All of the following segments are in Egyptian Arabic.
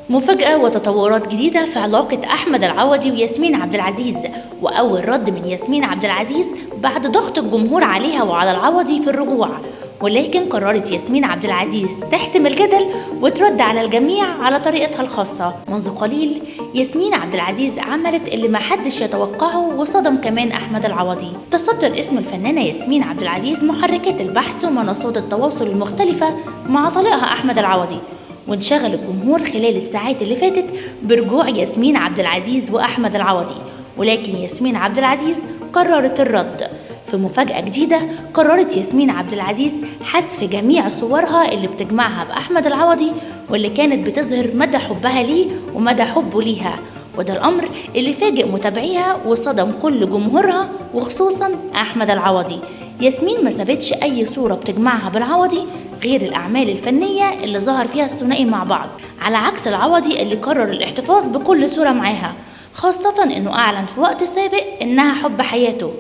مفاجأة وتطورات جديدة في علاقة أحمد العوضي وياسمين عبد العزيز، وأول رد من ياسمين عبد العزيز بعد ضغط الجمهور عليها وعلى العوضي في الرجوع. ولكن قررت ياسمين عبد العزيز تحسم الجدل وترد على الجميع على طريقتها الخاصة. منذ قليل ياسمين عبد العزيز عملت اللي ما حدش يتوقعه وصدم كمان أحمد العوضي. تصدر اسم الفنانة ياسمين عبد العزيز محركات البحث ومنصات التواصل المختلفة مع طليقها أحمد العوضي، وانشغل الجمهور خلال الساعات اللي فاتت برجوع ياسمين عبد العزيز وأحمد العوضي. ولكن ياسمين عبد العزيز قررت الرد. في مفاجأة جديدة قررت ياسمين عبد العزيز حذف جميع صورها اللي بتجمعها بأحمد العوضي واللي كانت بتظهر مدى حبها ليه ومدى حبه ليها، وده الأمر اللي فاجئ متابعيها وصدم كل جمهورها وخصوصا أحمد العوضي. ياسمين ما سابتش أي صورة بتجمعها بالعوضي غير الأعمال الفنية اللي ظهر فيها الثنائي مع بعض، على عكس العوضي اللي قرر الاحتفاظ بكل صورة معاها، خاصة إنه أعلن في وقت سابق إنها حب حياته.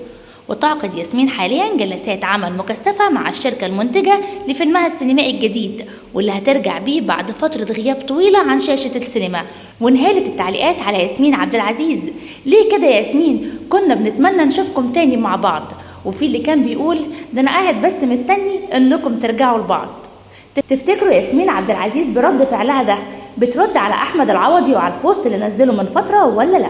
وتعقد ياسمين حاليا جلسات عمل مكثفة مع الشركة المنتجة لفيلمها السينمائي الجديد واللي هترجع بيه بعد فترة غياب طويلة عن شاشة السينما. وانهالت التعليقات على ياسمين عبد العزيز: ليه كده يا ياسمين؟ كنا بنتمنى نشوفكم تاني مع بعض. وفي اللي كان بيقول ده انا قاعد بس مستني انكم ترجعوا لبعض. تفتكروا ياسمين عبد العزيز برد فعلها ده بترد على احمد العوضي وعلى البوست اللي نزله من فترة ولا لا؟